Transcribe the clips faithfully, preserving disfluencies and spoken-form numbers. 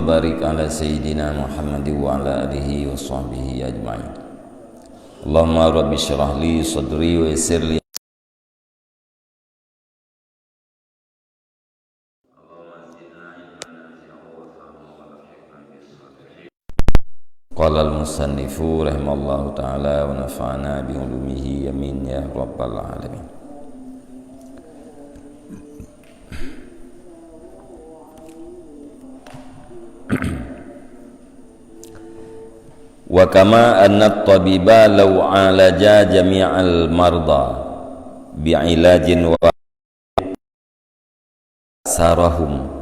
Barik ala sayyidina Muhammad wa ala alihi wa sahbihi ajma'in. Allahumma rabbi syrah li sadri wa yassir li. Qala al-musannifu rahimallahu ta'ala wa nafa'ana bi ulumihi, amin ya rabbal alamin. Wa kama anna at-tabiba law alaja jami'al marda bi ilajin wa sarahum,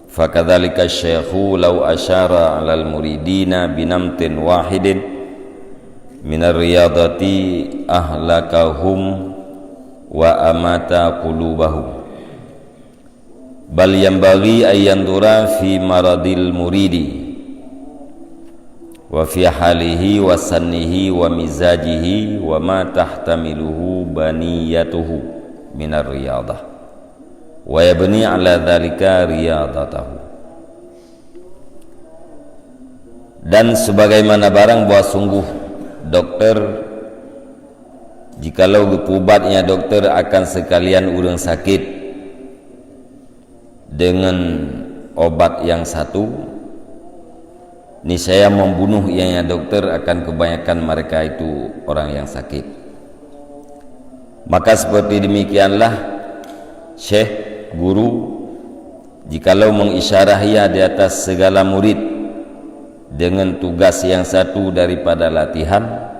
fakadzalika asy-syaikhu law asyara 'alal muridina binamtin wahidin minar riyadati ahlakahum wa amata qulubahum. Bal yanbaghi an yanzura fi maradil muridi wa fi halihi wa sannihi wa mizajihi wa ma tahtamiluhu baniyatuhu minar riyadah, wa yabni ala dzalika riyadatahu. Dan sebagaimana barang bahwa sungguh dokter, jikalau geupeuubat nyan dokter akan seukalian ureuëng sakét dengan obat nyang satu, niscaya membunuh ianya dokter akan kebanyakan mereka itu orang yang sakit. Maka seperti demikianlah syekh, guru, jikalau mengisyarah ia di atas segala murid dengan tugas yang satu daripada latihan,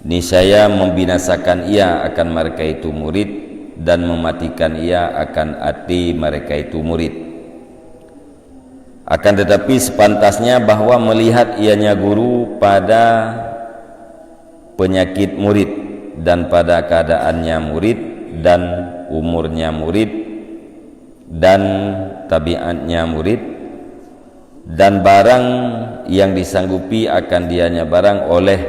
niscaya membinasakan ia akan mereka itu murid dan mematikan ia akan até mereka itu murid. Akan tetapi, sepantasnya bahwa melihat ianya guru pada penyakit murid dan pada keadaannya murid dan umurnya murid dan tabiatnya murid, dan barang yang disanggupi akan dianya barang oleh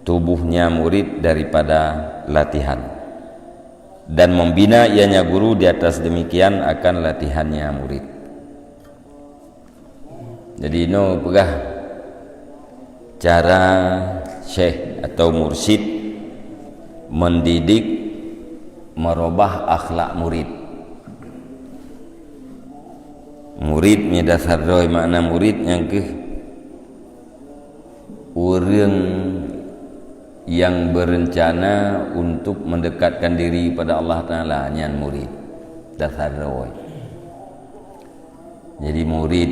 tubuhnya murid daripada latihan, dan membina ianya guru di atas demikian akan latihannya murid. Jadi, inoe peugah cara syekh atau mursyid mendidik, merubah akhlak murid. Murid nyan dasar droe, makna murid nyan keuh ureuëng yang berencana untuk mendekatkan diri pada Allah Taala, nyan murid dasar droe. Jadi murid,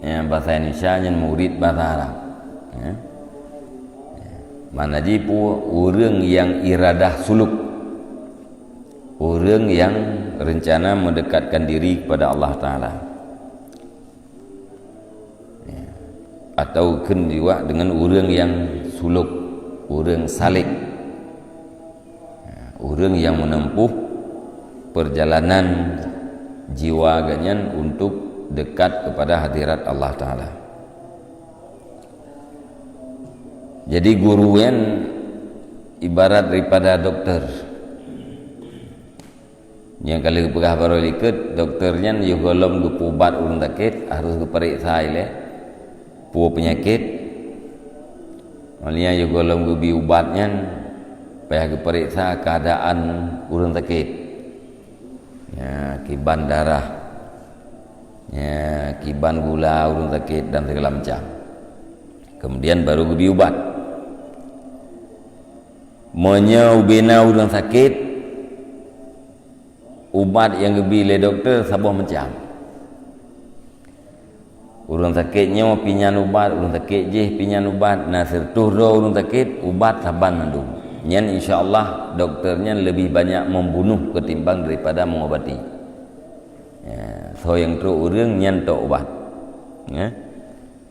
ya, bahasa Indonesia nyan murid bahasa Arab. Ya. Mana ji pu ureuëng yang iradah suluk. Ureuëng yang rencana mendekatkan diri kepada Allah Taala. Ya. Atau kheun jiwak dengan ureuëng yang suluk, ureuëng salik. Ya, ureuëng yang menempuh perjalanan jiwa geuhnyan untuk dekat kepada hadirat Allah Taala. Jadi guru nyan ibarat daripada doktor. Nyang ka lheueh peugah baroe likot, doktor nyan yoh gohlom geupeuubat ureuëng sakét, harôh geupareksa ilée peue peunyakét. Meunyo yoh gohlom geubi ubat nyan, payah geupareksa keuadaan ureuëng sakét. Ya, kiban darah. Ya, kiban gula ureuëng sakét dan segala macam. Kemudian baru geubi ubat. Meunyo ubena ureuëng sakét, ubat nyang geubi lé doktor saboh macam. Ureuëng sakét nyoe pinyan ubat, ureuëng sakét jéh pinyan ubat, na sireutôh droe ureuëng sakét, ubat saban mandum. Nyan insya Allah doktor nyan leubeh banyak membunuh ketimbang daripada mengobati. Ya, soe nyang trok ureuëng nyan tok ubat. Ya.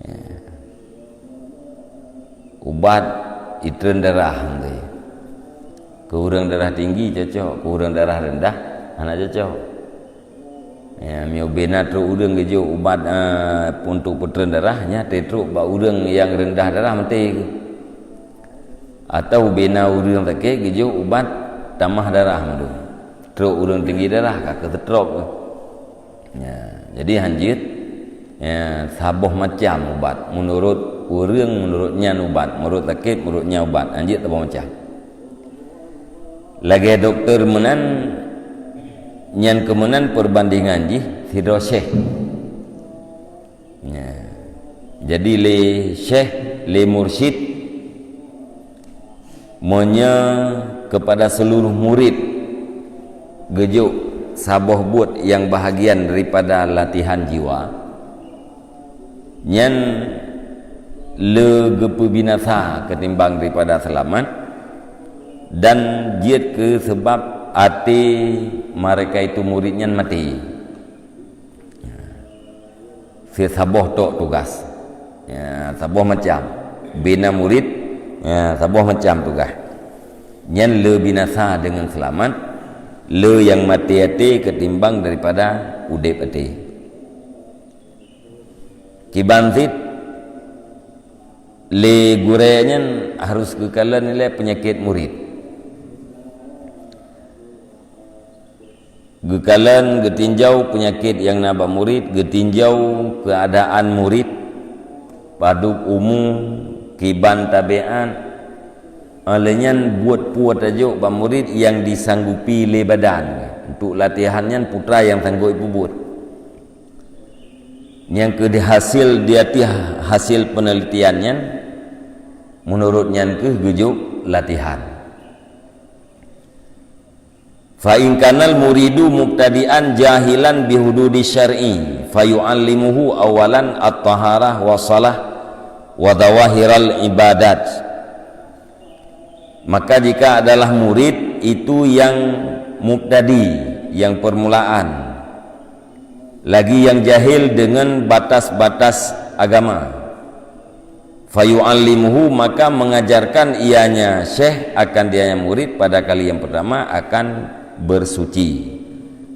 Ya. Ubat itreun darah nanti. Keu ureuëng darah tinggi cocok, keu ureuëng darah rendah hana cocok. Ya, meunyo ubena trok ureuëng geujok ubat, eh, untuk peutreun darah, nyan trok bak ureuëng nyang rendah darah maté. Atau ubena ureuëng sakét geujok ubat tamah darah mandum. Trok ureuëng tinggi darah ka keu stroke. Ya, jadi hanjeuet Ya, saboh macam ubat. Menurut ureuëng, menurut nyan ubat. Menurut sakit, menurut nyan ubat. Anjir saboh macam. Lagée doktor meunan, nyan keumeunan perbandingan jih sidroe syekh. Ya. Jadi lé syekh, lé mursyid, meunyoe kepada seluruh murid geujok saboh buet nyang bahagian daripada latihan jiwa, nyan le geupeubinasa ketimbang daripada seulamat, dan jeuet keu seubab até mereka itu murid nyan maté. Seusaboh tok tugas. Ya, saboh macam. Bina murid, ya, saboh macam tugas. Nyan le binasa deungon seulamat, le nyang maté até ketimbang daripada udeb até. Kiban cit lé gurée nyan harus geukalon ilée peunyakét murid. Geukalon, geutinjau peunyakét nyang na bak murid, geutinjau keuadaan murid, padub umu, kiban tabiat. Óh lheueh nyan buet peue tajok bak murid nyang disanggupi lé badan. Untuk latihan nyan peue nyang sanggup ipeubuet. Nyang keu dihasil di ateueh hasil peunelitian nyan, meunurot nyan keuh geujok latihan. Fa in kanal muridu mubtadi'an jahilan bihududi syar'i, fayu'allimuhu awalan at-taharah wa salah wa dhawahiral ibadat. Maka jika adalah murid itu yang mubtadi, yang permulaan, lagi yang jahil dengan batas-batas agama, fayu'allimuhu, maka mengajarkan ianya syekh akan dianya murid pada kali yang pertama akan bersuci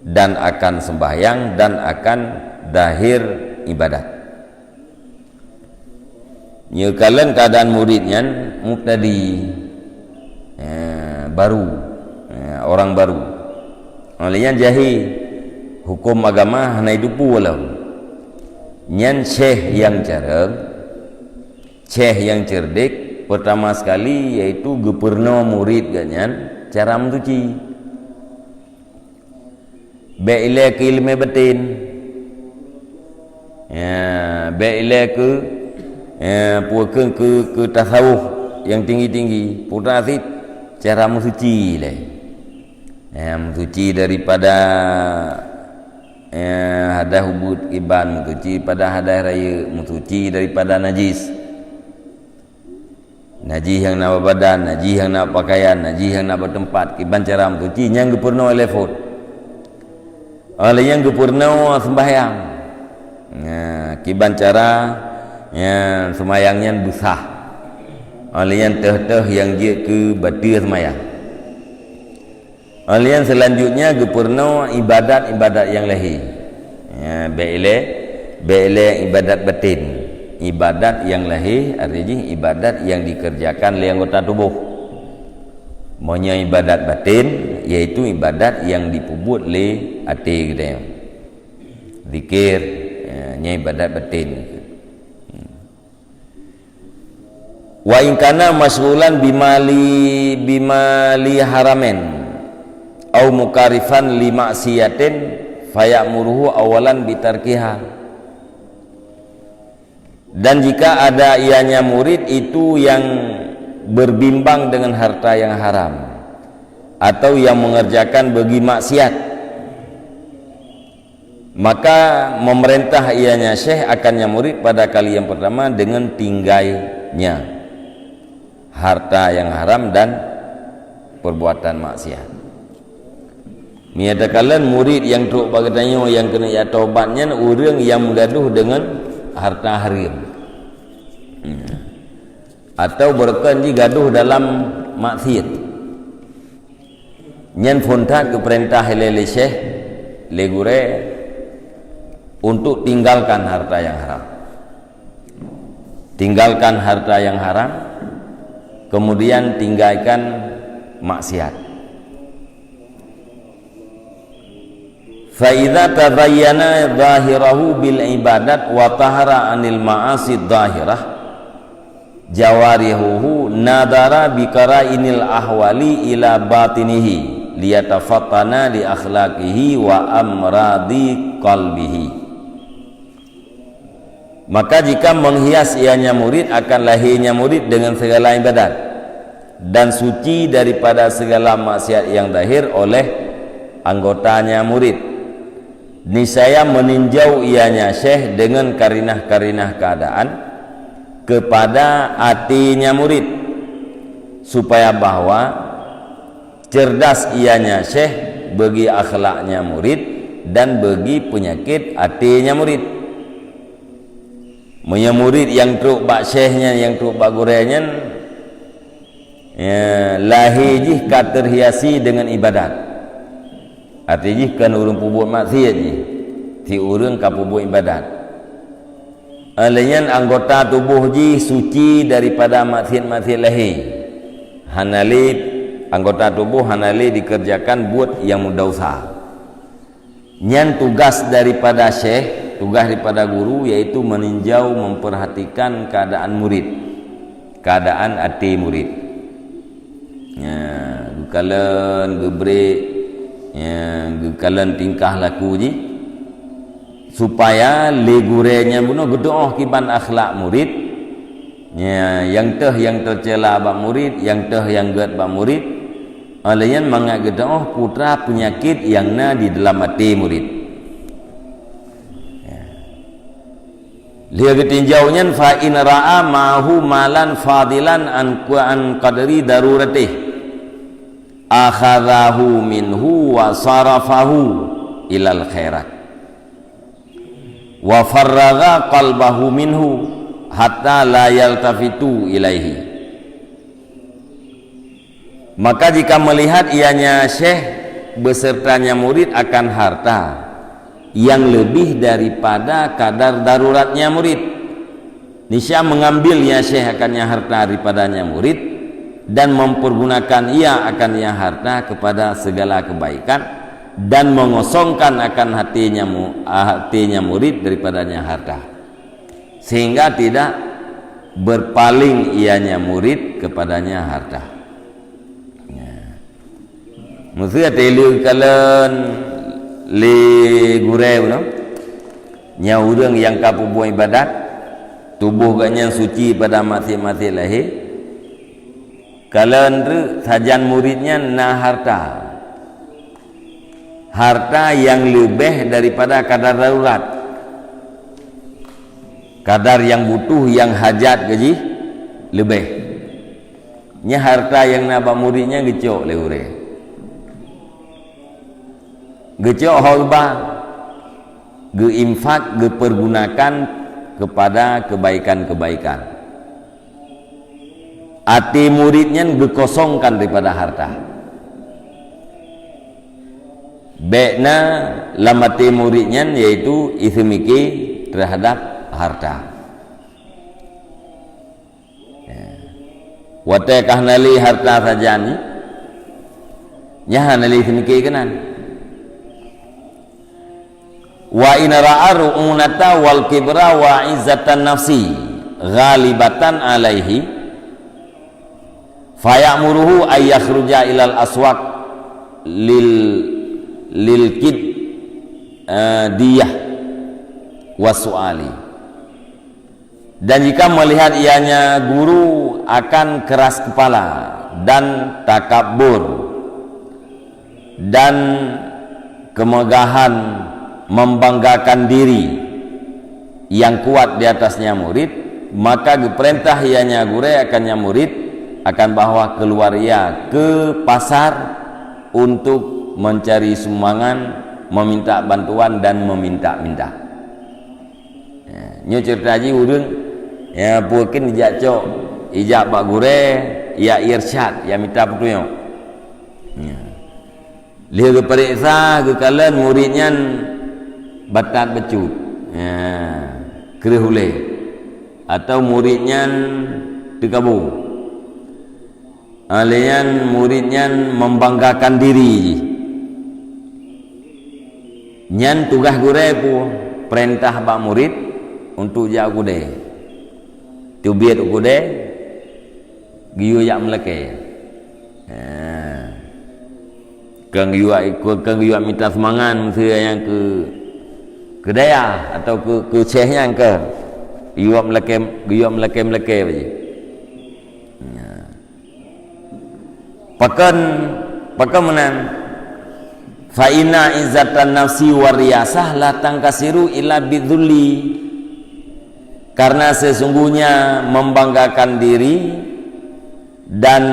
dan akan sembahyang dan akan dahir ibadat. Nyoe kalon keadaan murid nyan mubtadi, eh, baru, eh, orang baru. Oleh nyan jahil, hukum agama hana jiteupeue lom. Nyan syekh nyang carông, syekh nyang cerdik, pertama sekali yaitu geupeurunoe murid geuh nyan cara meusuci. Bék ilée keu ileumé baten. Ya, bék ilée keu, ya, peue kheun keu, keu tasawuf nyang tinggi-tinggi. Putra sit cara meusuci ilée. Ya, meusuci daripada, ya, hadas ubit kiban, meusuci pada hadas rayeuk, meusuci daripada najis. Najih nyang na bak badan, najih nyang na bak pakaian, najih nyang na bak teumpat, kiban cara meusuci nyang geupeurunoe ilée phon. Óh lheueh nyan geupeurunoe seumbahyang. Nah, kiban cara nyan seumbahyang nyan beusah. Óh lheueh nyan teuh-teuh nyang jeuet keu bateue seumbahyang. Óh lheueh nyan seulanjutnya geupeurunoe ibadat-ibadat nyang lahé. Ya, bék ilée, bék ilée ibadat baten. Ibadat nyang lahé arti jih ibadat nyang dikerjakan lé anggota tuboh. Meunyoe ibadat baten, yaitu ibadat nyang dipeubuet lé até geutanyoe. Zikir, ya, nyan ibadat baten. Wa in kana masyghulan bimali, bimali haramin, au mukarifan li maksiyatin, fayamuruhu awalan bitarkiha. Dan jika ada ianya murid itu yang berbimbang dengan harta yang haram, atau yang mengerjakan bagi maksiat, maka memerintah ianya syekh akannya murid pada kali yang pertama dengan tinggainya harta yang haram dan perbuatan maksiat. Meunyoe takalon murid nyang trok bak geutanyoe nyang keuneuk jak tobat nyan ureuëng nyang meugadoh deungon harta hareuem. Atau beureukan jih gadoh dalam maksiat. Nyan phon that geupeurintah lé, lé syekh, lé gurée, untuk tinggalkan harta yang haram. Tinggalkan harta yang haram, kemudian tinggalkan maksiat. Fa idza tazayyana zahirahu bil ibadat wa tahara anil ma'asi zahirah, jawarihuhu nadara bi qara'inil ahwali ila batinihi liyatafattana li akhlaqihi wa amradi qalbihi. Maka jika menghias ianya murid akan lahirnya murid dengan segala ibadat dan suci daripada segala maksiat yang zahir oleh anggotanya murid, niscaya meninjau ianya syekh dengan karinah-karinah keadaan kepada hatinya murid, supaya bahwa cerdas ianya syekh bagi akhlaknya murid dan bagi penyakit hatinya murid. Meunyoe murid nyang trok bak syekh nyan, nyang trok bak gurée nyan, ya, lahé jih ka terhiasi dengan ibadat. Até jih kon ureuëng peubuet maksiat jih, si ureuëng ka peubuet ibadat. Lheueh nyan anggota tuboh jih suci daripada maksiat-maksiat lahé. Hana lé anggota tuboh hana lé dikerjakan buet nyang meudausa. Nyan tugas daripada syekh, tugas daripada guru, yaitu meninjau, memperhatikan keadaan murid, keadaan até murid. Ya, geukalon, geubreuk, ya, geukalon tingkah laku jih, supaya lé gurée nyan bunoe geutuoh kiban akhlak murid, ya, nyang teuh nyang teucela bak murid, nyang teuh nyang gét bak murid, lheueh nyan mangat geutuoh putra peunyakét nyang na di dalam até murid. Ya. Lheueh geutinjau nyan, fa in ra'a ma'ahu malan fadilan an, an qadri daruratih, akhadhahu minhu wa sarafahu ilal khairat, wa farragha qalbahu minhu hatta la yaltafitu ilaihi. Maka jika melihat ianya syekh besertanya murid akan harta yang lebih daripada kadar daruratnya murid, niscaya mengambilnya syekh akannya harta daripadanya murid dan mempergunakan ia akannya harta kepada segala kebaikan dan mengosongkan akan hatinya mu-, hatinya murid daripadanya harta, sehingga tidak berpaling ianya murid kepadanya harta. Ya. Meuseuti lé kalon lé gurée bunoe. Nyan ureuëng nyang ka peubuet ibadat, tuboh geuhnyan suci pada maksiat-maksiat lahé. Kalon treuk sajan murid nyan na harta. Harta nyang leubeh daripada kadar darurat. Kadar nyang butuh, nyang hajat keu jih leubeh. Nyan harta nyang na bak murid nyan geucok lé gurée. Geucok ho geuba, geuinfak, geupeurgunakan kepada kebaikan-kebaikan. Até murid nyan geukosongkan daripada harta. Bék na lam até murid nyan, yaitu iseumiké terhadap harta. Ya. Watée ka hana lé harta sajan nyan, nyan hana lé iseumiké keunan. Wa in ra'a ru'unata wal kibra wa izzatan nafsi ghalibatan alaihi, fayamuruhu ay yakhruja ilal aswaq lil, lil kid, eh, diyah wa su'ali. Dan jika melihat ianya guru akan keras kepala dan takabur dan kemegahan membanggakan diri yang kuat di atasnya murid, maka geupeurintah ianya gurée akannya murid akan bahwa keluar ia ke pasar untuk mencari sumbangan, meminta bantuan dan meminta-minta. Ya, nyoe ceurita jih ureuëng, ya, peue kheun ijak cok, ijak bak gurée, ya irsyad, ya mita peutunyok. Ya. Lheueh geupareksa, geukalon murid nyan batat bacut. Ya, kreueh ulée. Atau murid nyan teukabô. Ha, lé nyan murid nyan membanggakan diri jih. Nyan tugaih gurée peue? Peurintah bak murit untuk jak u keudée. Teubiet u keudée, geuyue jak meulakée. Ha. Kon geuyue, kon geuyue mita seumangat meusé nyang keu, keu dayah atau keu, keu syeh nyan kon. Geuyue meulakée, geuyue meulakée-meulakée bak jih. Ha. Pakon, pakon meunan? Fa inna izzatan nafsi wa riyasah la tangkasiru illa bidzulli. Karena sesungguhnya membanggakan diri dan,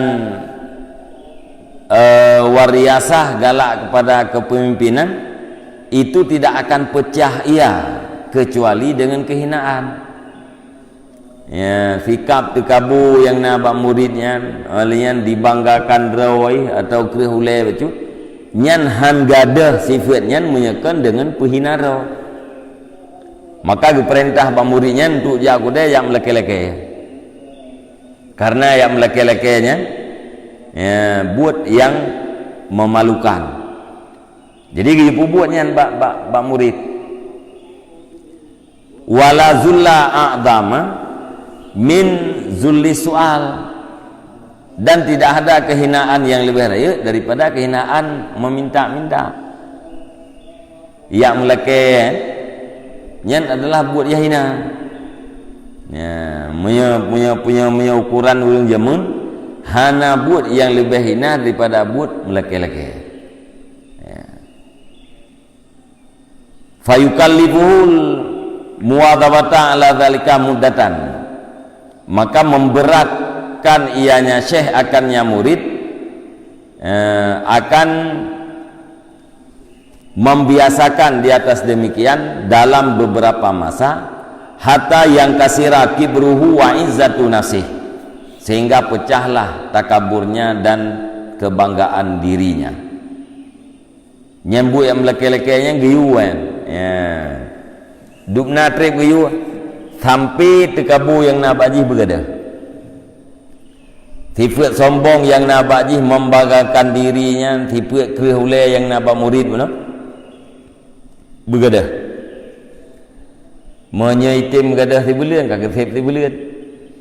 eh, wa riyasah, galak kepada kepemimpinan, itu tidak akan pecah ia kecuali dengan kehinaan. Ya, sikap teukabo nyang na bak murit nyan, lheueh nyan dibanggakan droe atau kreueh ulée bacut, nyan han gadôh sifeuet nyan meunyoe kon deungon peuhina droe. Maka geupeurintah bak murit nyan untuk jak u keudée jak meulakée-lakée. Karena jak meulakée-lakée nyan, ya, buet nyang memalukan. Jadi geupeubuet nyan bak, bak, bak murit. Wala zulla a'zama min zulli su'al. Dan tidak ada kehinaan yang lebih rayeuk daripada kehinaan meminta-minta. Jak meulakée nyan adalah buet nyang hina. Ya, meunyoe, meunyoe, meunyoe, meunyoe ukuran ureuëng jameun, hana buet nyang leubeh hina daripada buet meulakée-lakée. Ya. Fayukallifuhul muwadzabata ala dzalika muddatan. Maka memberatkan ianya syekh akan nya murid, eh, akan membiasakan di atas demikian dalam beberapa masa, hatta yankasira kibruhu wa izzatu nafsih, sehingga pecahlah takaburnya dan kebanggaan dirinya. Nyan buet nyang meulakée-lakée nyan geuyue nyan. Ya. Dubna treb geuyue sampai teukabo nyang na bak jih beugadôh. Sifeuet sombong nyang na bak jih, membanggakan diri nyan, sifeuet kreueh ulée nyang na bak murit bunoe beugadôh. Meunyoe item gadôh sibuleuen, ka keu seb sibuleuen.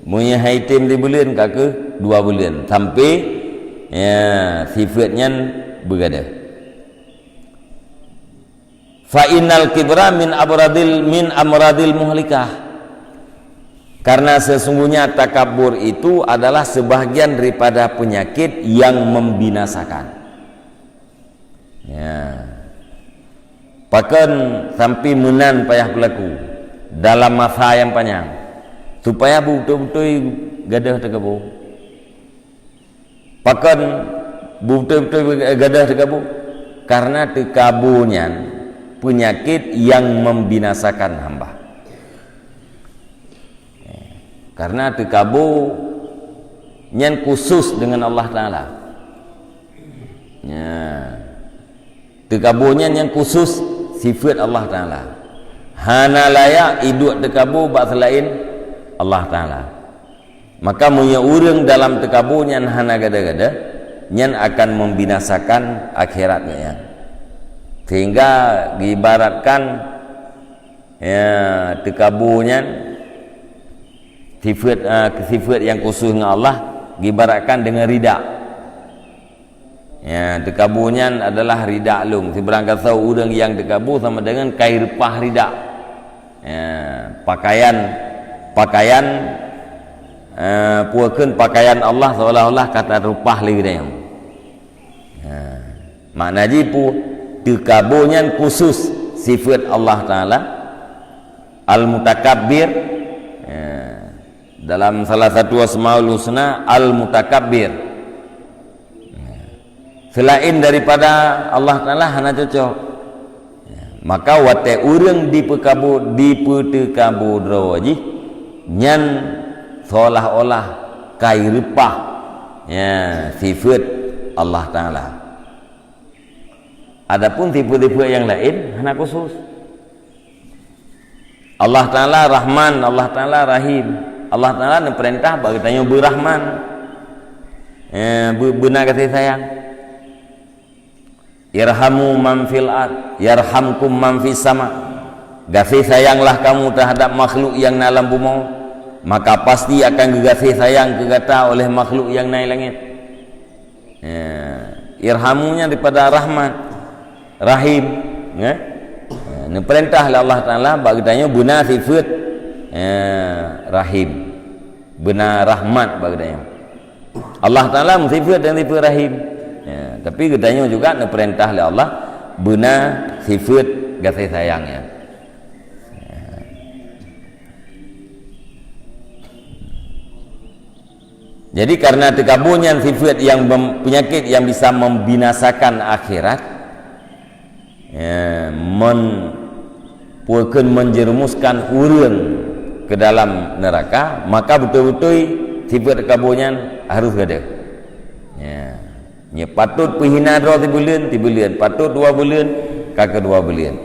Meunyoe han item sibuleuen, ka keu dua buleuen. Sampai, ya, sifeuet nyan beugadôh. Fa innal kibra min abradil, min amradil muhlikah. Karena sesungguhnya takabur itu adalah sebahagian daripada penyakit yang membinasakan. Ya. Pakon sampai meunan payah peulaku dalam masa nyang panyang, supaya beutôi-beutôi gadôh teukabo. Pakon beutôi-beutôi gadôh teukabo? Karena teukabo nyan peunyakét nyang membinasakan hamba. Karena teukabo nyan khusus dengan Allah Taala. Nya. Teukabo nyan nyang khusus sifeuet Allah Taala. Hana layak iduek teukabo bak seulaén Allah Taala. Maka meunyoe ureuëng dalam teukabo nyan hana gadôh-gadôh, nyan akan membinasakan akhirat geuhnyan. Sehingga geuibaratkan, ya, teukabo nyan sifeuet, ah, sifeuet nyang khusus ngon Allah, geuibaratkan deungon ridak. Ya, teukabo nyan adalah ridak lôn. Sibarang gasoe ureuëng nyang teukabo sama dengan kai reupah ridak. Ya, pakaian, pakaian, eh, peue kheun pakaian Allah seolah-olah ka tareupah lé geutanyoe. Ya, makna jih peue? Teukabo nyan khusus sifeuet Allah Taala, Al-Mutakabbir. Ya, dalam salah satu Asmaul Husna, Al-Mutakabbir. Seulaén daripada Allah Taala hana cocok. Maka watée ureuëng dipeukabo, dipeuteukabo droe jih, nyan seolah-olah kai reupah, ya, sifeuet Allah Taala. Adapun sifeuet-sifeuet nyang laén hana khusus. Allah Taala Rahman, Allah Taala Rahim. Allah Taala neupeurintah bak geutanyoe beurahman. Eh, beu-, beuna gaséh sayang. "Irhamu man fil ard, yarhamkum man fis sama." Gaséh sayanglah kamu terhadap makhluk yang na lam bumoe, maka pasti akan geugaséh sayang keu gata oleh makhluk yang na i langét. Ya, irhamu nyan daripada rahmat, rahim, ya. Ya, neupeurintah lé Allah Taala bak geutanyoe beuna sifeuet, ya, rahim, beuna rahmat bak geutanyoe. Allah Taala meusifeuet dan sifeuet rahim. Ya, tapi geutanyoe juga neupeurintah lé Allah beuna sifeuet gaséh sayang nyan. Ya. Jadi karena teukabô nyan sifeuet yang mem-, penyakit yang bisa membinasakan akhirat, ya, men-, peue kheun menjerumuskan ureuëng ke dalam neraka, maka beutôi-beutôi sifeuet teukabô nyan harus gadôh. Ya. Nyan patôt peuhina droe sibuleuen, sibuleuen, patôt dua buleuen, ka keudua buleuen.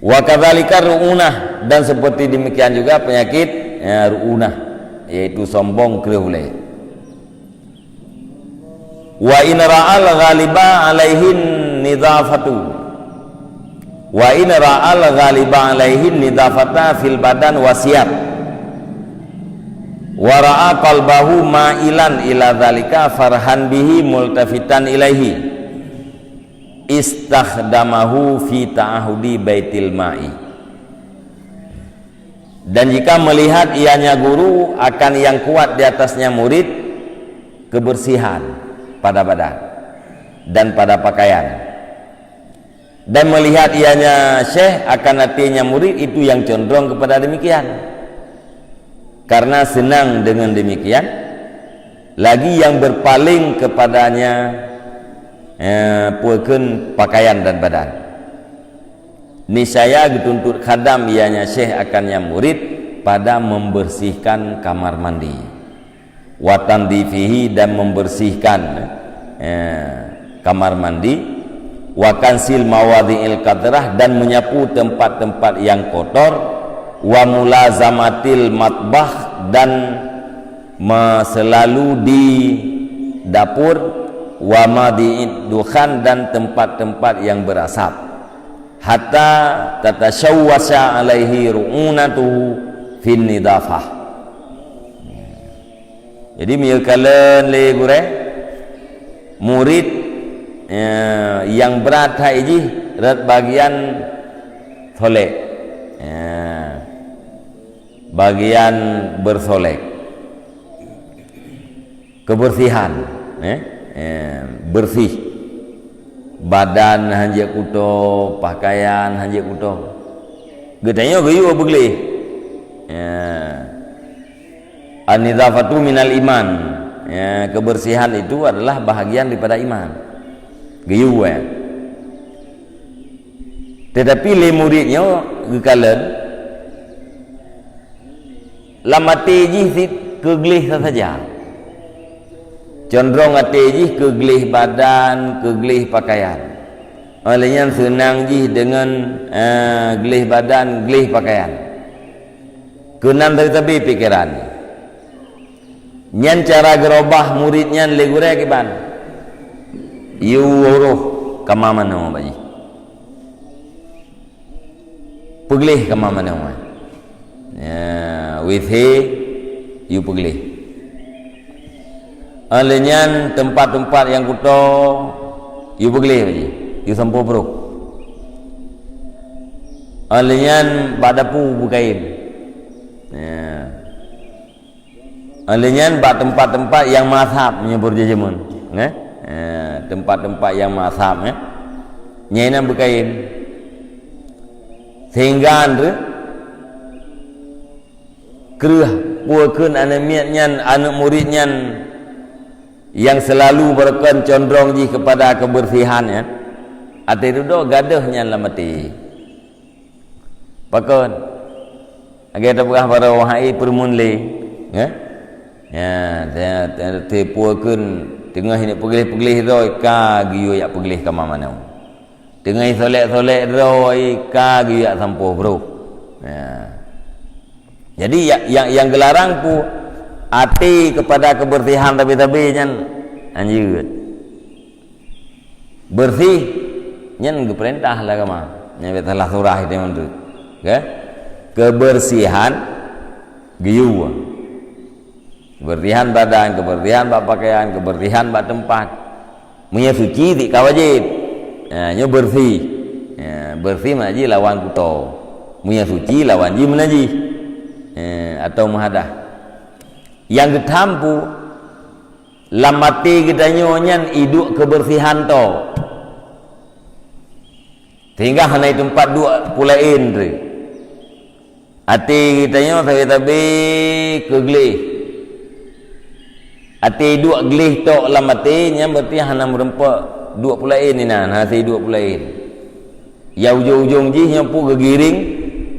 Wa kadzalika ru'unah, dan seperti demikian juga penyakit, ya, ru'unah, yaitu sombong, kreueh ulée. Wa in ra'al ghaliba alaihin nidhafatu. Wa in ra'al ghaliba alaihin nidhafata fil badan wa siyab. Wa ra'a qalbahu ma'ilan ila dzalika farhan bihi multafitan ilaihi. Istakhdamahu fi ta'ahudi baitil ma'i. Dan jika melihat ianya guru akan yang kuat di atasnya murid, kebersihan pada badan dan pada pakaian. Dan melihat ianya syekh akan hatinya murid itu yang condrong kepada demikian. Karena senang dengan demikian, lagi yang berpaling kepadanya, eh, peue kheun pakaian dan badan. Niscaya geutuntot khadam ianya syekh akan nyang murid pada membersihkan kamar mandi. Wa tandifihi, dan membersihkan, eh, kamar mandi. Wa kansil mawadhi'il qadrah, dan menyapu tempat-tempat yang kotor. Wa mulazamatil matbah, dan me-, selalu di dapur. Wa madi'id dukhan, dan tempat-tempat yang berasap. Hatta tatasyawwasha alaihi ru'unatuhu fin nidhafah. Jadi meunyoe kalon lé gurée, murid, eh, nyang brat hai jih rot bagian solek. Ya. Bagian bersolek. Kebersihan, eh? Eh, bersih. Badan hanjeuet kuto, pakaian hanjeuet kuto. Geutanyoe geuyue beugleh. Ya. An-nizafatu minal iman. Ya, kebersihan itu adalah bahagian daripada iman. Geuyue. Tetapi lé murid nyoe geukalon, lam até jih cit keu gleh sasaja. Condrong até jih keu gleh badan, keu gleh pakaian. Óh lheueh nyan seunang jih deungon, eh, gleh badan, gleh pakaian. Keunan sabe-sabe pikeran. Nyan cara geurobah murit nyan lé gurée kiban. Yue uroh kama manoe bak jih. Peugleh kama manoe. Ya, WC, yue peugleh. Óh lheueh nyan teumpat-teumpat nyang kuto, yue peugleh bak jih. Yue sampoe brôh. Óh lheueh nyan bak dapu beukayém. Ya. Óh lheueh nyan bak teumpat-teumpat nyang meuasap meunyoe beureujajeuen, eh? Eh, teumpat-teumpat nyang meuasap, eh? Nyan inan beukayém. Sehingga kreueh peue kheun aneuk miet nyan, aneuk murit nyan nyang seulalu beureukan condrong jih keupada keubeursihan nyan, até dudoe gadôh nyan lam até. Pakon? Lagée tapeugah baroe hai peureumeun lé, ya? Ya, te-, te-, teupeu kheun teungoh inong peugleh-peugleh droe ka geuyue jak peugleh kama manoe. Teungoh isolek-solek droe ka geuyue jak sampoe brôh. Ya. Jadi ya, yang, yang geularang peue até keupada keubeursihan tabe-tabe nyan hanjeuet. Beureuséh nyan geupeurintah lé agama. Nyan bak salah surah itu, kan? Keubeureusihan geuyue. Keubeureusihan badan, keubeureusihan bak pakaian, keubeureusihan bak teumpat. Meunyoe suci, sik ka wajéb. Ha, nyoe beureuséh. Ha, beureuséh makna jih lawan kuto. Meunyoe suci, lawan jih meunajih. Ha, atau meuhadah. Nyang geutham peue, lam até geutanyoe nyan iduek keubeureusihan tok. Sehingga hana teumpat duek peue laén teuk. Até geutanyoe sabe-sabe keu gleh. Até duek gleh tok lam até, nyan berarti hana meureumpok duek peue laén inan, hana seuduek peue laén. Ya ujong-ujong jih nyoe peue geugiring,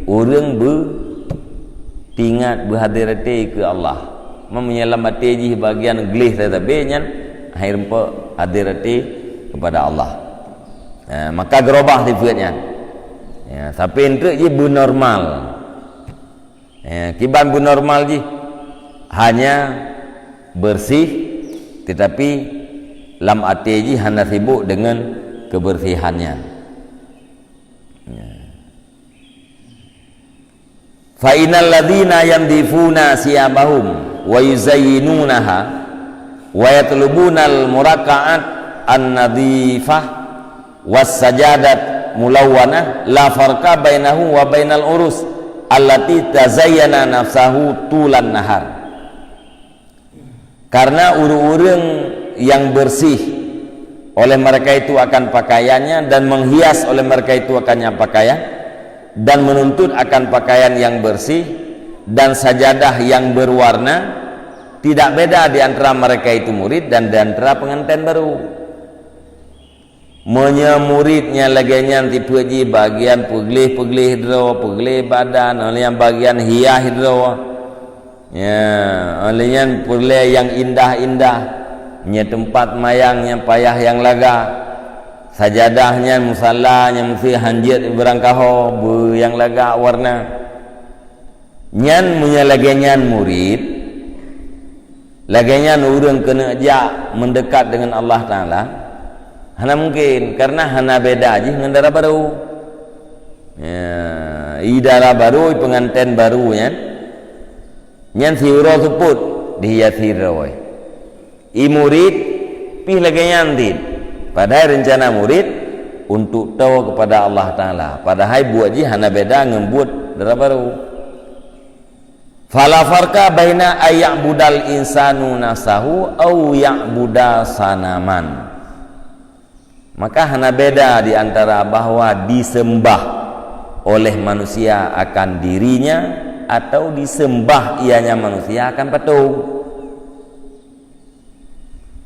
ureuëng beutingat beuhadé até keu Allah. Meunyoe lam até jih bagian gleh sabe-sabe nyan, hai reumpok hadé até keupada Allah. Ha, maka geurobah sifeuet nyan. Ya, sampai treuk jih beunormal. Ya, kiban beunormal jih hanya beureuséh, teutapi lam até jih hana sibok deungon keubeureusihan nyan. Ya. Fa innal ladzina yanzifuna siyabahum wa yuzayyinunaha wa yatlubunal murakka'at an-nadzifah was sajadat mulawwanah la farqa bainahu wa bainal urus allati tazayyana nafsahu tulan nahar. Karena ureuëng-ureuëng nyang beureuséh oleh mereka itu akan pakaiannya dan menghias oleh mereka itu akannya pakaian dan menuntut akan pakaian yang bersih dan sajadah yang berwarna, tidak beda di antara mereka itu murid dan di antara pengantin baru. Meunyoe murid nyang lagée nyan tipeuet jih bagian peugleh-peugleh droe, peugleh badan, óh lheueh nyan bagian hias droe. Ya, óh lheueh nyan peugleh nyang indah-indah. Nyan teumpat mayang nyang payah nyang lagak. Sajadah nyan, musala nyan meusti hanjeuet beurangkaho, beu nyang lagak warna. Nyan meunyoe lagée nyan murid, lagée nyan ureuëng keuneuk jak meundekat deungon Allah Taala, hana mungken, karena hana beda jih ngon dara barô. Ya, i dara barô, i peunganten barô nyan, nyan siuroe seupôt dihiasi droe. I murid pih lagée nyan cit. Padahai reuncana murid untuk toe keupada Allah Taala. Padahai buet jih hana beda ngon buet dara barô. Fala farqa baina ayya'budal insanu nafsahu au ya'buda sanaman. Maka hana beda di antara bahwa disembah oleh manusia akan dirinya atau disembah ianya manusia akan patung.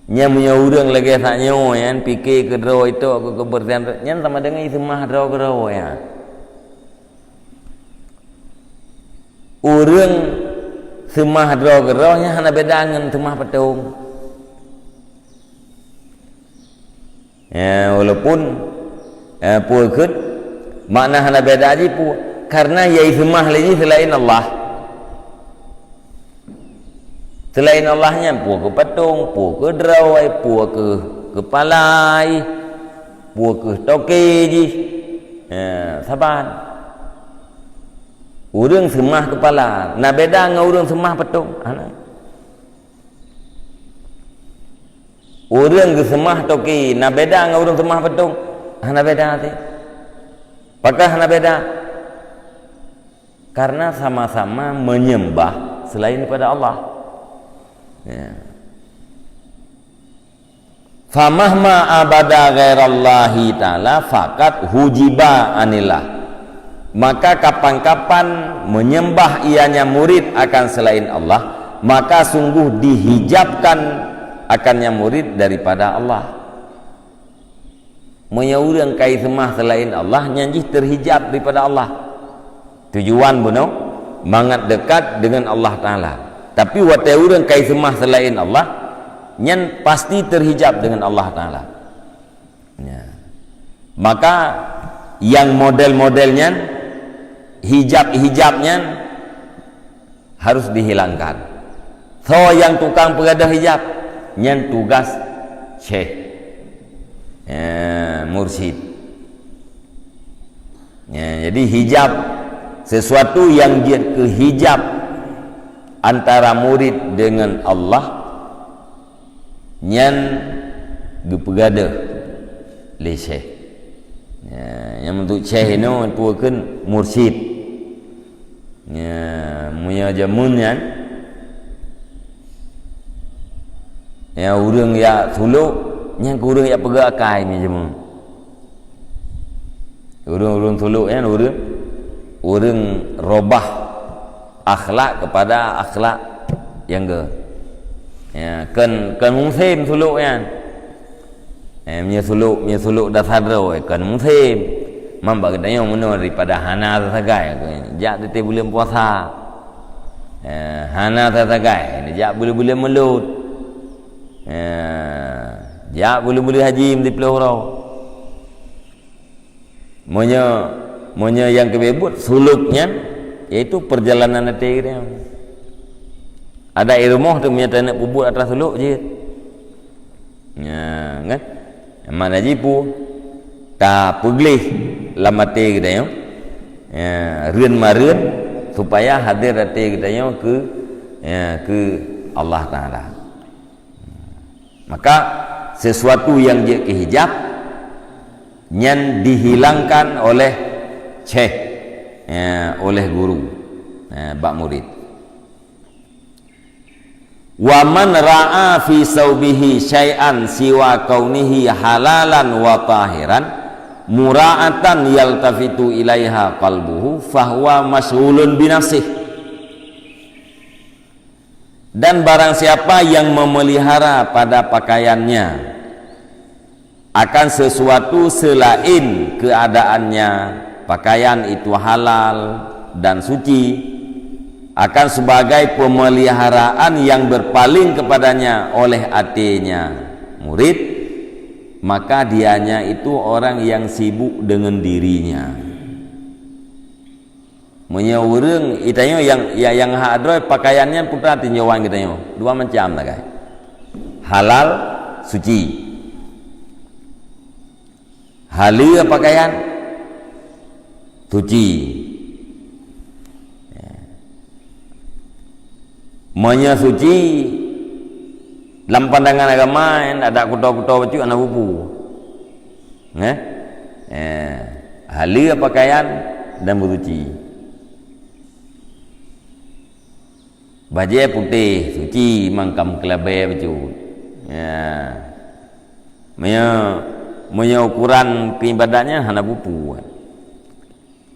Nyan meunyoe ureuëng lagée that nyoe nyan pike keu droe itok keu keubeureusihan, nyan sama deungon iseumah droe keudroe nyan. Ureuëng seumah droe keudroe nyan hana beda ngon seumah patung. Ya, walaupun, eh, peue kheun, makna hana beda jih peue. Karena nyang iseumah lé jih seulaén Allah. Seulaén Allah nyan peue keuh patung, peue keuh droe, peue keuh keupala, peue keuh toke jih. Ya, saban. Ureuëng seumah keupala, na beda ngon ureuëng seumah patung. Hana. Ureuëng geuseumah toke na beda ngon ureuëng seumah patung? Hana beda teuh. Pakon hana beda? Karena sama-sama menyembah selain daripada Allah. Ya. Famahma abada ghairallahi ta'ala faqad hujiba anillah. Maka kapan-kapan menyembah ianya murid akan selain Allah, maka sungguh dihijabkan akannya murid daripada Allah. Meunyoe ureuëng ka iseumah selain Allah, nyan jih teuhijab daripada Allah. Tujuan bunoe mangat dekat deungon Allah Taala. Tapi watée ureuëng ka iseumah selain Allah, nyan pasti teuhijab deungon Allah Taala. Ya. Maka nyang model-model nyan, hijab-hijab nyan harus dihilangkan. Soe nyang tukang peugadôh hijab, nyan tugas syekh. Ya, mursyid. Ya, jadi hijab, sesuatu yang jeuet keu hijab antara murid dengan Allah, nyan geupeugah deuh lé syekh. Ya, nyang meuntui syekh inoe tuwoe kheun mursyid. Ya, meunyoe jameun nyan, ya, ureuëng jak sulok, nyan keu ureuëng jak peugah akai meunyoe jameun. Ureuëng-ureuëng sulok nyan ureuëng, ureuëng robah akhlak kepada akhlak nyang geu. Ya, kon, kon musém sulok nyan. Eh, meunyoe sulok, meunyoe sulok dasar droe, eh, kon musém. Man bak geutanyoe meunoe daripada hana sagai, jak teuntée buleuen puasa. Eh, hana sagai, jak buleuen-buleuen mulod. Eh, jak buleuen-buleuen haji meusiploh uroe. Meunyoe, meunyoe nyang keubiet buet sulok nyan, yaitu perjalanan até geutanyoe. Adak i rumoh teuh meunyoe taneuk peubuet atra sulok jeuet. Nya, kan? Makna jih peue? Tapeugleh lam até geutanyoe. Ya, reuen mareuen supaya hadér até geutanyoe keu, ya, keu Allah Taala. Maka sesuatu yang jeuet keu hijab nyan dihilangkan oleh syekh, ya, oleh guru, ya, bak murid. Wa man ra'a fi saubihi syai'an siwa kaunihi halalan wa tahiran mura'atan yaltafitu ilaiha qalbuhu fahuwa masyghulun binafsih. Dan barang siapa yang memelihara pada pakaiannya akan sesuatu selain keadaannya, pakaian itu halal dan suci, akan sebagai pemeliharaan yang berpaling kepadanya oleh atenya, murid, maka dianya itu orang yang sibuk dengan dirinya. Meunyoe ureuëng, geutanyoe nyang, nyang, nyang hak droe pakaian nyan putra tinjauan geutanyoe. Dua macam sagai. Halal, suci. Haleue pakaian, suci. Ya. Meunyoe suci, lam pandangan agama, nyan adak kuto-kuto bacut hana bubu. Nggih? Eh, haleue pakaian dan beusuci. Bajée putéh, suci, mangkam keulabée bacut. Ya. Meunyoe, meunyoe ukuran keu ibadat nyan hana bubu.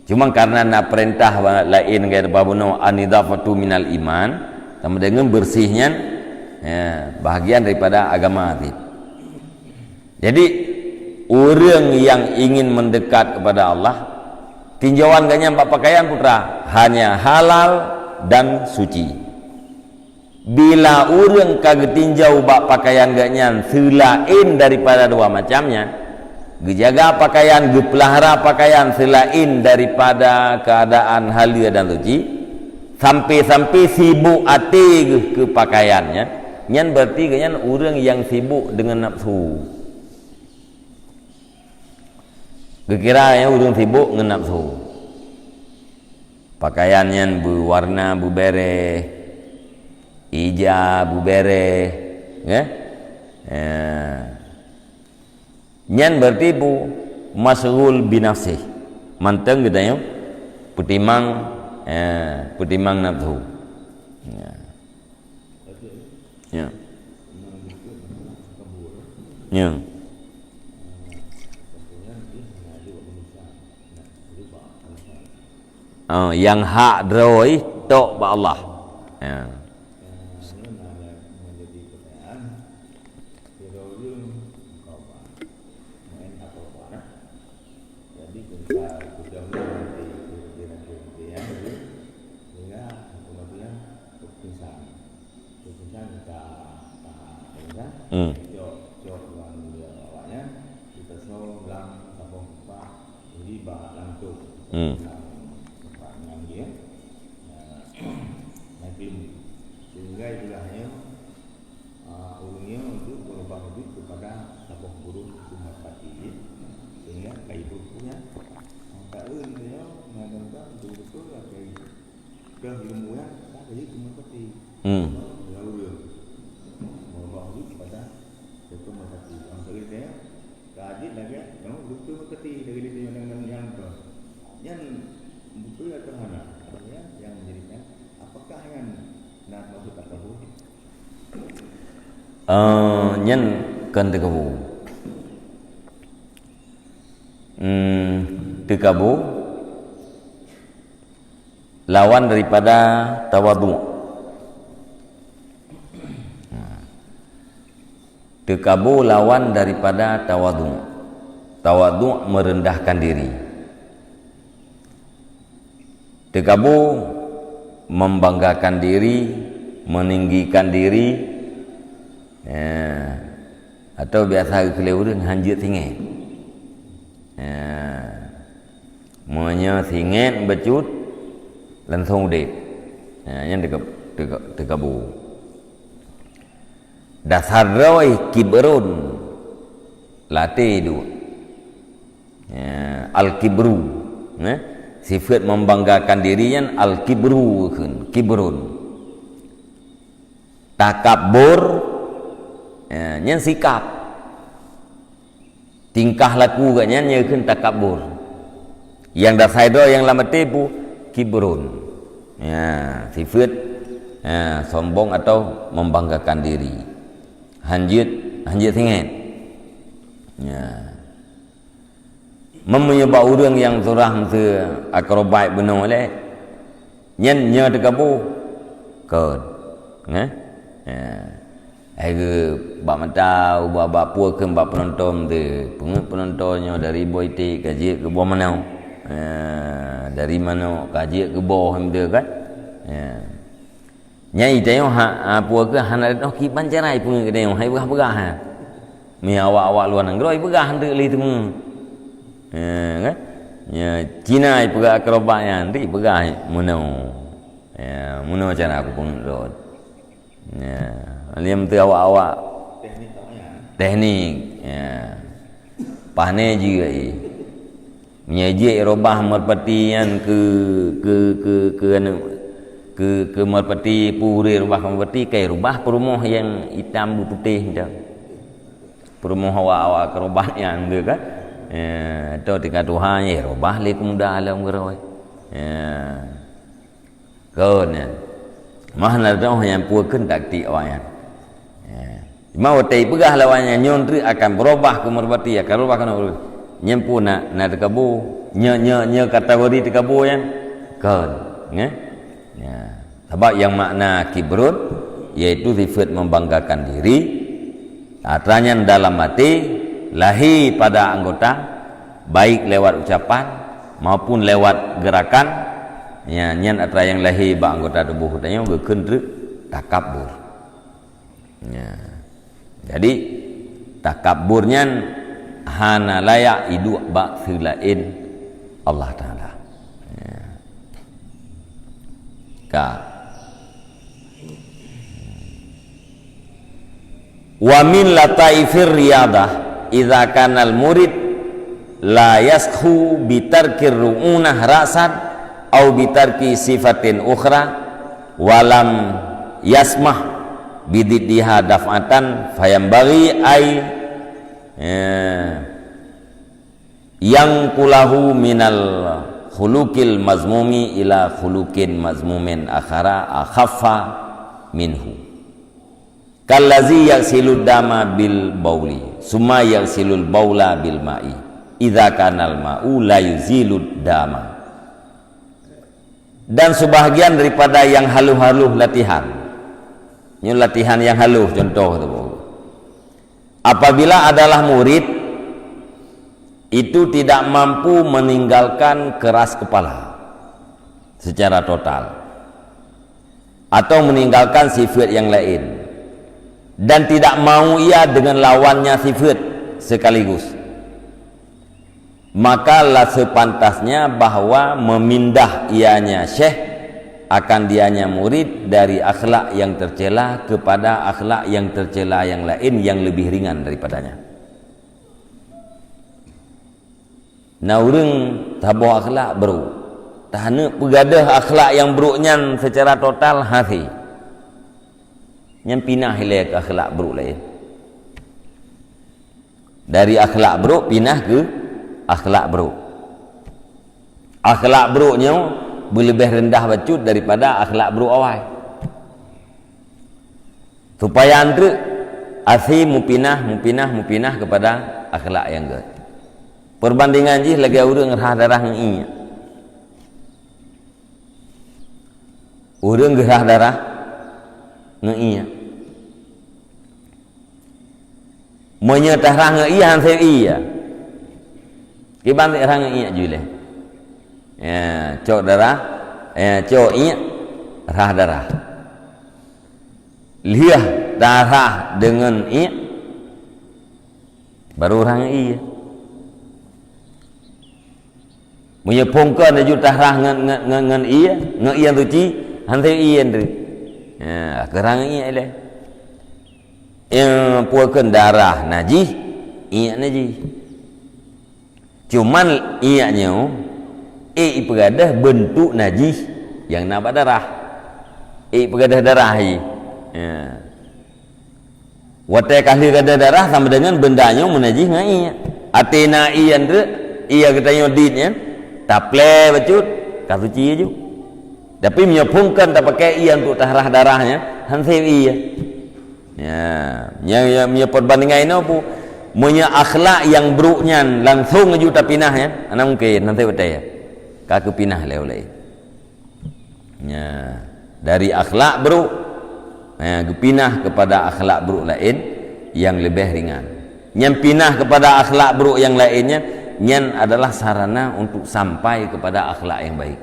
Cuma karena na peurintah laén gaya bah bunoe, "An-nidhafatu minal iman", sama dengan bersih nyan, ya, bahagian daripada agama cit. Jadi, ureuëng nyang ingin mendekat kepada Allah, tinjauan geuhnyan bak pakaian putra hanya halal dan suci. Bila ureuëng ka geutinjau bak pakaian geuhnyan seulaén daripada dua macam nyan, geujaga pakaian, geupeulahara pakaian seulaén daripada keuadaan haleue dan suci, sampai-sampai sibok até geuh keu pakaian nyan, nyan berarti geuhnyan ureuëng nyang sibok deungon nafsu. Geukira nyan ureuëng sibok ngon nafsu. Pakaian nyan beuwarna beubereh, ija beubereh, ya. Ya. Nyan berarti peue? Masyghul binafsih. Mantong geutanyoe peutimang, ya, peutimang nafsu. Ya. Ya. Ya. Oh, nyang hak droe tok bak Allah. Ya. Jadi, ketika sudah mati, dia, dia, dia, dia, dia, sehingga hukum matinya pingsan. Pingsan ka, ka pingsan. Hmm. Cok, cok ureuëng dia awaknya, kita semua dalam saboh tempat. Jadi, bah langsung Hmm. dalam tempat nyan dia. Nah, nah, sehingga itulah yang Ah, ureuëng nyoe untuk beurubah diri kepada saboh gurée Tuhan pati. Keu ilmu nyan, ka jeuet keu meureuti. Hmm. Meureuti. Meureuti pada keu meureuti. Nyang seugeutée, ka jeuet lagée nyang beutôi meureuti lagée lé nyang, nyang, nyang tu. Nyan beutôi atawa hana? Nyang, nyang menjadi nyan, apakah nyan na maksud takabur? Eh, nyan kon takabur. Hmm, takabur lawan daripada tawadhu. Takabur lawan daripada tawadhu. Tawadhu merendahkan diri. Takabur membanggakan diri, meninggikan diri. Ya. Atau biasa geukheun lé ureuëng hanjeuet singét. Ya. Meunyoe singét bacut, langsung udeb. Ha, nyan teuka-, teuka-, takabur. Dasar droe kibrun, lam até duek. Ya, al-kibru, eh? Sifat membanggakan diri nyan al-kibru kheun, kibrun. Takabur, ya, nyan sikap. Tingkah laku geuh nyan nyang kheun takabur. Nyang dasai droe nyang lam até peue? Kibrun. Ya, sifat, ya, sombong atau membanggakan diri. Hanjeuet, hanjeuet singét. Ya. Meunyoe bak ureuëng nyang surah meuseu akrobat bunoe lé, nyan nyoe takabur. Kon. Neh? Ya. Hai geu bak mata, ubak, bak peue kheun bak peunonton tu. Peungeut peunonton nyoe dari boh iték ka jeuet keu boh manok. Ha, dari manok ka jeuet keu boh, beutôi kan? Ya. Nyai tanyoe ha, ha, peue kheun hana teuh kiban cara peungeut geutanyoe, hai peugah-peugah, ha. Mi awak-awak luwa nanggroe peugah hana lé teuma. Ha, kan? Nya, Cina peugah akrobat nyan, di peugah meunoe. Ya, meunoe cara aku peungeut rot. Ya, lheueh teuh awak-awak teknik, ya. Pané jih ai. Meunyoe jeuet reubah meurpati nyan keu, keu, keu, keu anu, keu, keu meurpati, peue ureuëng reubah keu meurpati, kai reubah peurumoh nyang itam beuputéh nyan. Peurumoh awak-awak akrobat nyan tu kan. Ya, atau tingkat tuha nyan reubah lé keu muda lom keudroe. Ya. Kon nyan. Mah na teuh nyang peue kheun taktik awak nyan. Ya. Cuma watée peugah lé awak nyan nyoe treuk akan beurubah keu meurpati, akan beurubah keu meurpati. Nyan peue na, na takabur. Nyoe, nyoe, nyoe kategori takabur nyan. Kon. Nyoe. Ya. Sabab nyang makna kibrun, yaitu sifat membanggakan diri, atra nyan dalam até, lahé pada anggota, baik lewat ucapan maupun lewat gerakan, ya, nyan atra nyang lahé bak anggota tuboh geutanyoe geukheun treuk takabur. Ya. Jadi, takabur nyan hana layak iduek bak seulaén Allah Taala. Ya. Ka. Wa min lataifir riyadah idza kanal murid la yaskhu bi tarkir ru'unah ra'san au bi tarki sifatin ukhra wa lam yasmah bididdiha daf'atan fayambaghi ay, eh, yanqulahu minal khuluqil mazmumi ila khuluqin mazmumin akhara akhaffa minhu. Kallazi yaghsilu dama bil bauli, summa yaghsilul baula bil ma'i, idza kanal ma'u la yuzilud dama. Dan sebahagian daripada yang haluh-haluh latihan. Nyoe latihan nyang haluh contoh tu. Apabila adalah murid itu tidak mampu meninggalkan keras kepala secara total atau meninggalkan sifat yang lain dan tidak mau ia dengan lawannya sifat sekaligus, maka lah sepantasnya bahwa memindah ianya syekh akan dianya murid dari akhlak yang tercela kepada akhlak yang tercela yang lain yang lebih ringan daripadanya. Na ureuëng saboh akhlak brôk. Taneuk peugadôh akhlak nyang brôk nyan seucara total hase. Nyan pinah ilée keu akhlak brôk laén. Dari akhlak brôk pinah keu akhlak brôk. Akhlak brôk nyoe beuleubeh reundah bacut daripada akhlak brôk awai. Supaya treuk hase mupinah, mupinah, mupinah keupada akhlak nyang gét. Perbandingan jih lagée ureuëng rhah darah ngon ié. Ureuëng geurhah darah ngon ié. Meunyoe tarhah ngon ié, han sép ié. Kiban sép rhah ngon ié ju lé. Ya, cok darah, ya, cok ié, rhah darah. Lheueh tarhah deungon ié, baru rhah ngon ié. Meunyoe phon kon laju tarhah ngon, ngon, ngon, ngon ié, ngon ié suci, han sép ié treuk. Ya, keurang ié lé. Nyang peue kheun darah najih, ié najih. Cuman ié nyoe, ék ipeugadôh beuntuk najih nyang na bak darah. Ék ipeugadôh darah jih. Ya. Watée ka lheueh gadôh darah sama deungon beunda nyoe meunajih ngon ié. Até na ié treuk, ié geutanyoe dit nyan, taplé bacut, ka suci ju. Tapi meunyoe phon kon tapakée ié untuk tarhah darah nyan, han sép ié. Ya, nyang, nyang, meunyoe perbandingan inoe pu, meunyoe akhlak nyang brôk nyan langsong ju tapinah nyan, hana mungken, han sép watée. Ka geupinah lé ulée. Ya, dari akhlak brôk, ya, geupinah keupada akhlak brôk laén nyang leubeh ringan. Nyang pinah keupada akhlak brôk nyang laén nyan, nyan adalah sarana untuk sampai keupada akhlak nyang baik.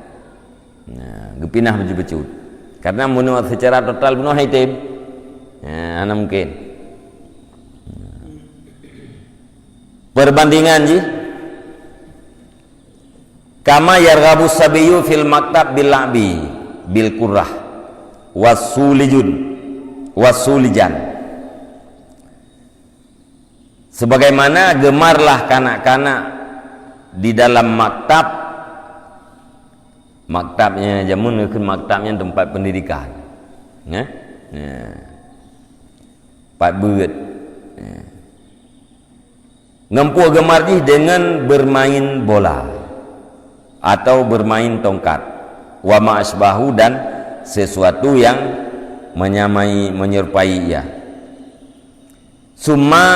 Ya, geupinah bacut-bacut. Karena meunyoe seucara total bunoe hai tem, ya, hana mungken. Perbandingan jih, kama yarghabu sabiyyu fil maktab bil la'bi bil kurrah, wasulijun, wasulijan. Sebagaimana gemarlah kanak-kanak di dalam maktab. Maktab nyan jameun geukheun maktab nyan teumpat pendidikan. Nyan? Ya. Pat beuet. Ya. Ngon peue geumar jih deungon bermain bola atau bermain tongkat. Wa ma asbahu, dan sesuatu yang menyamai, menyerupai ia. Summa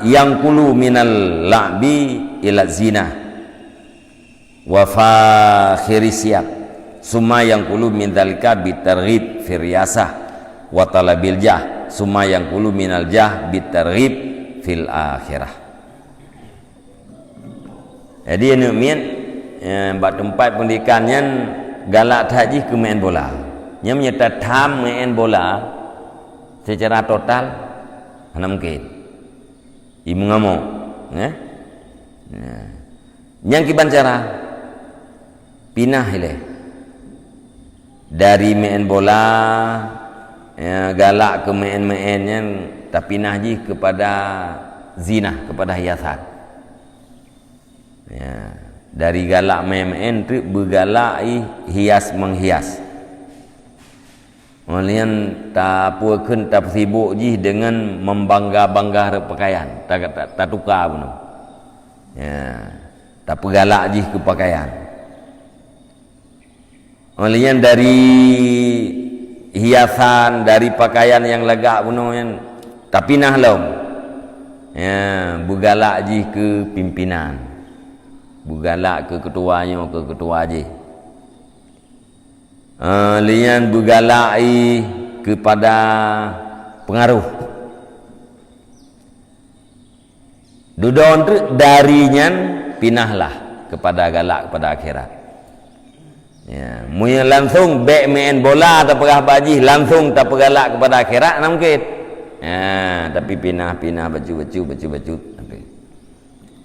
yanqulu minal la'bi ila zinah wa fakhiris siyab. Summa yanqulu min dzalika bitarghib fir riyasah wa talabil jah. Summa yanqulu minal jah bitarghib fil akhirah. Jadi aneuk miet, eh, bak teumpat pendidikan nyan galak that jih keu meu'en bola. Nyan meunyoe tatham meu'en bola seucara total, hana mungken. Imeungamok, eh? Nah. Nyan kiban cara pinah ilée. Dari meu'en bola, ya, galak keu meu'en-meu'en nyan tapinah jih keupada zinah, keupada hiasan. Ya, dari galak meu'en-meu'en treuk beugalak ih hias menghias. Óh lheueh nyan tapeue kheun tapeusibok jih deungon membangga-bangga rot pakaian, ta-, ta-, tatuka bunoe. Ya, tapeugalak jih keu pakaian. Óh lheueh nyan dari hiasan, dari pakaian nyang lagak bunoe nyan tapinah lom. Ya, beugalak jih keu pimpinan. Beugalak keu keutua nyoe, keu keutua jih. Ah, lheueh nyan beugalak ih keupada peungaroh. Dudoe treuk dari nyan pinahlah keupada galak keupada akhirat. Ya, meunyoe langsong bék meu'en bola tapeugah bak jih, langsong tapeugalak keupada akhirat, hana mungken. Ya, tapi pinah-pinah bacut-bacut, bacut-bacut.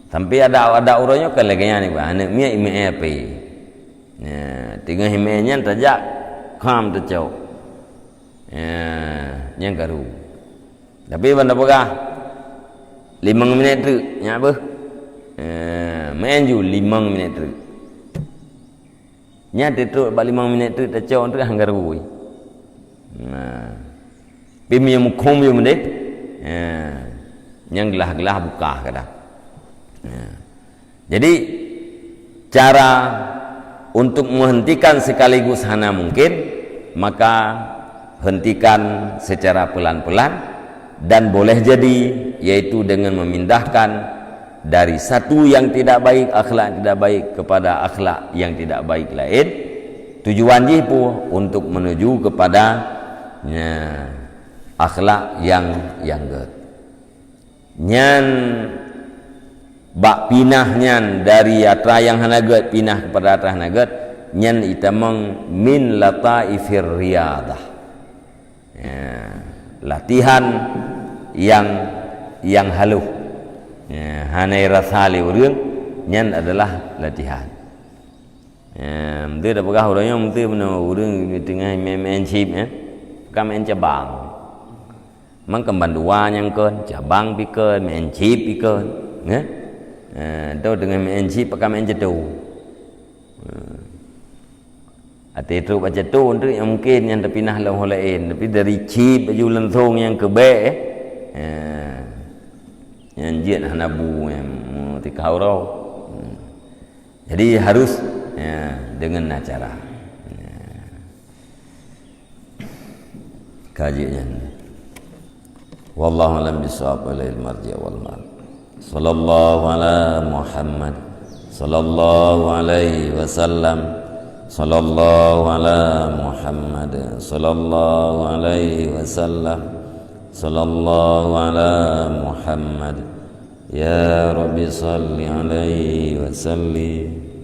Sampai ada, ada uroe nyoe kan lagée nyan, aneuk miet imeu'en H P. Ya, teungoh imeu'en nyan tajak, kham teucok. Ya, nyan karu. Tapi ban tapeugah, limong minét treuk, nyak beuh. Eh, meu'en ju limong minét treuk. Nyan teutrok bak limong minit teuk tacok teuk hana garui. Nah. Pi meunyoe mukhom yum deh. Ya. Nyang glah-glah bukah kadang. Ya. Jadi, cara untuk menghentikan sekaligus hana mungkin, maka hentikan secara pelan-pelan dan boleh jadi, yaitu dengan memindahkan dari satu yang tidak baik, akhlak tidak baik, kepada akhlak yang tidak baik lain. Tujuan jih pun untuk menuju kepada, ya, akhlak yang, yang gét. Nyan bak pinah nyan dari atra nyang hana gét pinah kepada atra hana gét, nyan itamong min lataifir riyadah. Ya, latihan yang, yang halus. Ya, hana rasa lé ureuëng, nyan adalah latihan. Ya, meuteue dah peugah ureuëng nyoe meuteue bunoe ureuëng teungoh main-main chip, ya. Ka main cabang. Mang kan bandua nyang kon, cabang pi kon, main chip pi kon, ya. Eh, tu teungoh main chip pakai main cetu. Eh. Até trok bak cetu tu yang mungkin yang terpinah lam hal lain, tapi dari chip baju langsung yang kebek, eh. Eh. Yang jeuet hana bu yang tika urau. Hmm. Jadi harus, ya, dengan acara. Ya. Kaji nyan. Wallahu a'lam bishawab, ilaihil marji' wal ma'ab. Sallallahu ala Muhammad. Sallallahu alaihi wasallam. Sallallahu ala Muhammad. Sallallahu alaihi wasallam. Sallallahu ala Muhammad. Ya Rabbi salli alaihi wasallim.